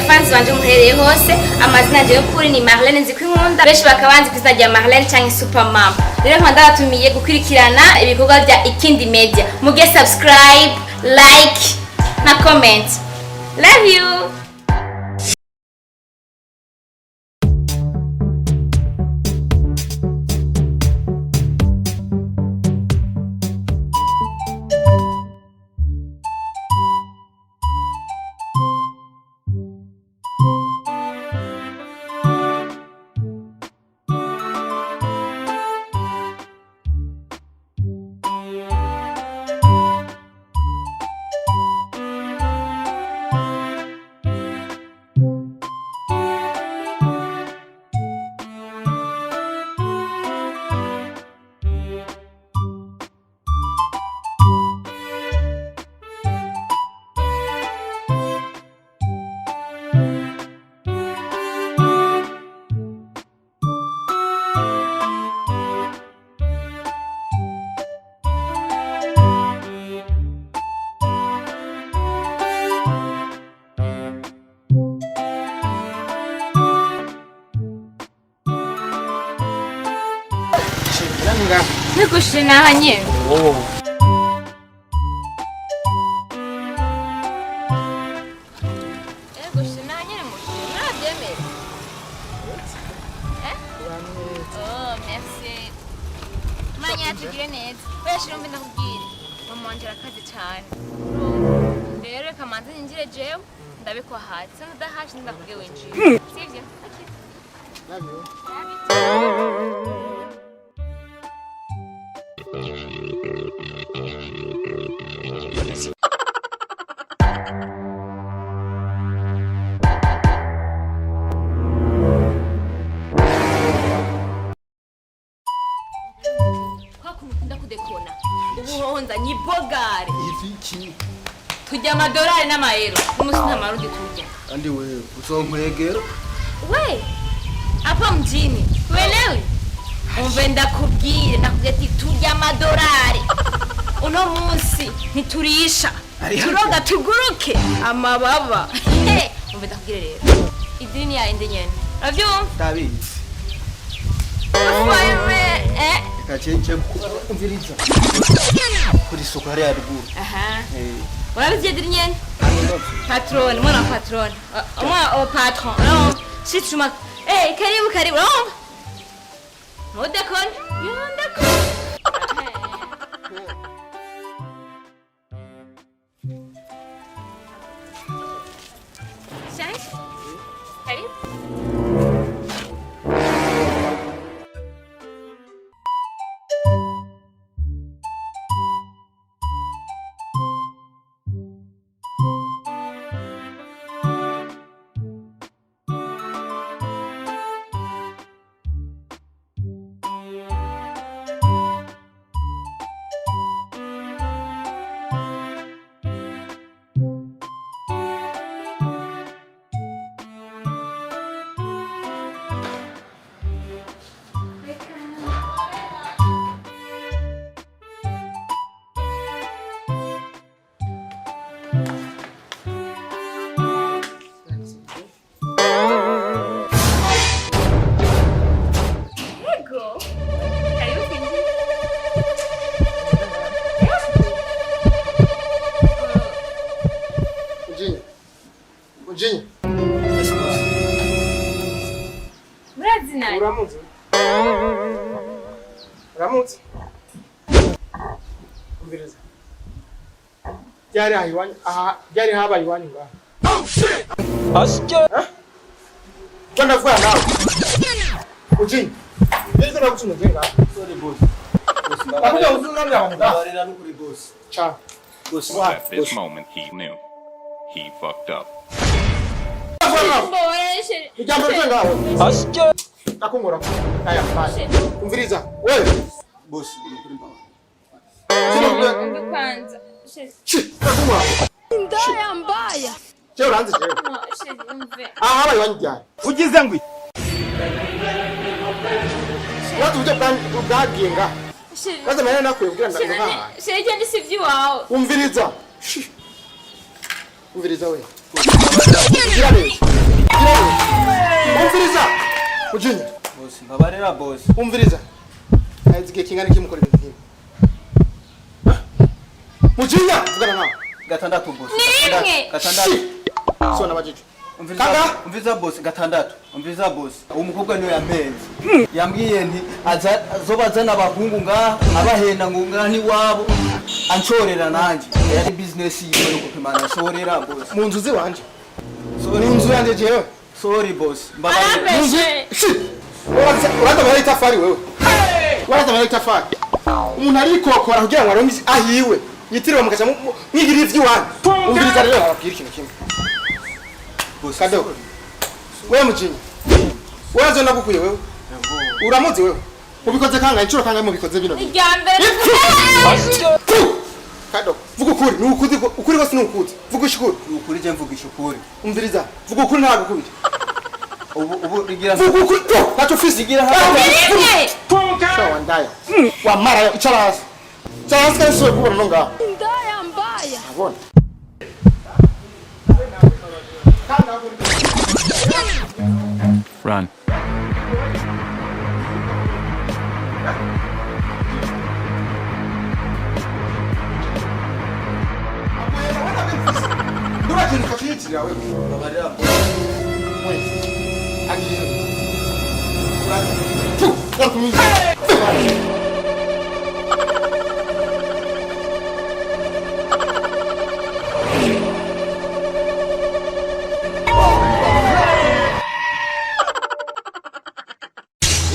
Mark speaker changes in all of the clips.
Speaker 1: Abafansi banje muherereye hose, amazina yanje y'ukuri ni Marlene Nzikwinkunda, benshi bakaba banzi ku izina rya Marlene canke Supermam. Rero nkaba ndabatumiye gukurikirana ibikorwa bya Ikindi Media. Muge subscribe, like na comment. Love you. Nikushije naha nyene.
Speaker 2: Oh.
Speaker 1: Ego shina nyene mushire. Murabyemera? Eh? Oh, merci. Manya tugire neza. Oya shira umve ndakubwire. Mama wanje arakaze cyane. Rero reka manze ninjire jewe ndabe ko ahatse. Sinzi udahashe ndakubwiye winjire. Sivyo? Okay.
Speaker 2: Love you.
Speaker 1: Love you. Kwa kuntu ukunda kudekona ubu hoho nzanye ibogare.
Speaker 2: Ifiki.
Speaker 1: Turya amadolari n'amayero, n'umunsi nta marundi turya.
Speaker 2: Andi wewe uzonkwegera.
Speaker 1: We hapa mjini uelewi? Umve ndakubwire, ndakubwira ati turya amadolari uno munsi ntiturisha.
Speaker 2: Ari harya.
Speaker 1: Turoga tuguruke amababa. Umve ndakubwire rero, idini ya indi nyene uravyumva?
Speaker 2: Ndabizi.
Speaker 1: Ufayime, eh.
Speaker 2: Reka cenje kumviriza. Kuri isuku hariya ruguru.
Speaker 1: Aha.
Speaker 2: Eh.
Speaker 1: Urabizi iyo dini nyene? Patrone, mwana wa patrone. Mwana wa patron. Urumva? Si tuma. Eh, karibu karibu. Urumva? Ntudekone. Yo ndakone. Shanje? Karibu. Yego. Karibu kwinjira.
Speaker 2: Mujinya. Mujinya.
Speaker 1: Murazi nani?
Speaker 3: Uramutse. Uramutse. Umviriza. Byari aha iwanyu, aha byari habaye iwanyu ngaha. Eh? Ko ndavuga nawe. Mujinya. Ndetse nagusunze ngaha.
Speaker 2: Sorry boss.
Speaker 3: Ndakuja usunze ngaha.
Speaker 2: Mbabarira n'ukuri boss.
Speaker 3: Cha.
Speaker 2: Boss.
Speaker 4: At this moment, he knew. He fucked up.
Speaker 3: Ndavuga nawe.
Speaker 1: Mbora sheri.
Speaker 3: Ijambo ryo ngaho. Ndakungora. Aya, bye. Umviriza. Wewe.
Speaker 2: Boss n'ukuri mbabarira.
Speaker 1: Umve kwanza. Sheri.
Speaker 3: Chi, ndakungora.
Speaker 5: Ndaya mbaya.
Speaker 3: Jewe uranzi jewe.
Speaker 1: No, sheri umve.
Speaker 3: Aha habaye iwanyu ryari?
Speaker 6: Ugize ngo
Speaker 3: Wazi uburyo bwagiye ngaha.
Speaker 1: Sheri.
Speaker 3: Maze mahera nakwiye kugira ngo
Speaker 1: Sheri,
Speaker 3: ngaha.
Speaker 1: sheri genda sivyo iwawe.
Speaker 3: Umviriza. Shi. Umviriza we. Gira neza. Ugira wewe. Umviriza. Mujinya.
Speaker 2: Boss, mbabarira boss.
Speaker 3: Umviriza. Haheze igihe kingana iki mukora ibintu nk'ibi? Mujinya, vugana nawe.
Speaker 2: Gatandatu boss.
Speaker 1: Ni rimwe.
Speaker 2: Gatandatu.
Speaker 3: So nabajije.
Speaker 2: Umviriza,
Speaker 3: Kaka.
Speaker 2: umviriza boss, gatandatu. Umviriza boss. Uwo mukobwa niwe yampenze. Yambwiye nti azoba azana abahungu ngaha, abahenda ngo ngaha n'iwabo, anshorera nanje. Yari business yiwe yo gupimana anshorera boss.
Speaker 3: Mu nzu ziwanje.
Speaker 2: Sorry.
Speaker 3: Mu nzu yanje jewe.
Speaker 2: Sorry boss. Mbabarira.
Speaker 1: Arambeshe.
Speaker 3: Uraza itafari wewe. Uraza itafari. Umuntu arikokora kugira ngo aronke ahiwe. Yitiriwe mukaca mwigira ivy'iwanyu. Umviriza rero ababwira ikintu kimwe.
Speaker 2: Boss.
Speaker 3: Kado. Wewe Mujinya. Wewe azo nagukuye wewe. Uramuzi wewe. Ubikoze kangahe inshuro kangahe mubikoze bino bintu?
Speaker 1: Irya mbere.
Speaker 3: Kado. Vuga ukuri, ni ukuzi ukuri kose ni ukuzi. Vuga ukuri.
Speaker 2: Ukuri je mvugisha ukuri.
Speaker 3: Umviriza. Vuga ukuri ntagukubita.
Speaker 2: Ubu rigira
Speaker 3: Vuga ukuri. Ntacyo ufise.
Speaker 2: Rigira hano.
Speaker 1: Rimwe.
Speaker 3: Shawa ndaya. Wamara icara hasi. Icara hasi kandi usubire kubona no ngaho.
Speaker 5: Ndaya mbaya.
Speaker 3: Abona.
Speaker 4: Run.
Speaker 3: Ndura kintu kaciyitirira wewe.
Speaker 2: Mbabarira boss.
Speaker 3: Wese. Agiye. Uraza. Tu, garuka.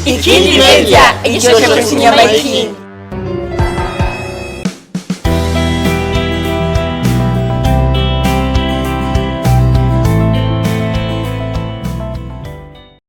Speaker 1: Ikindi Media, igishoro cy'inyama y'ikindi.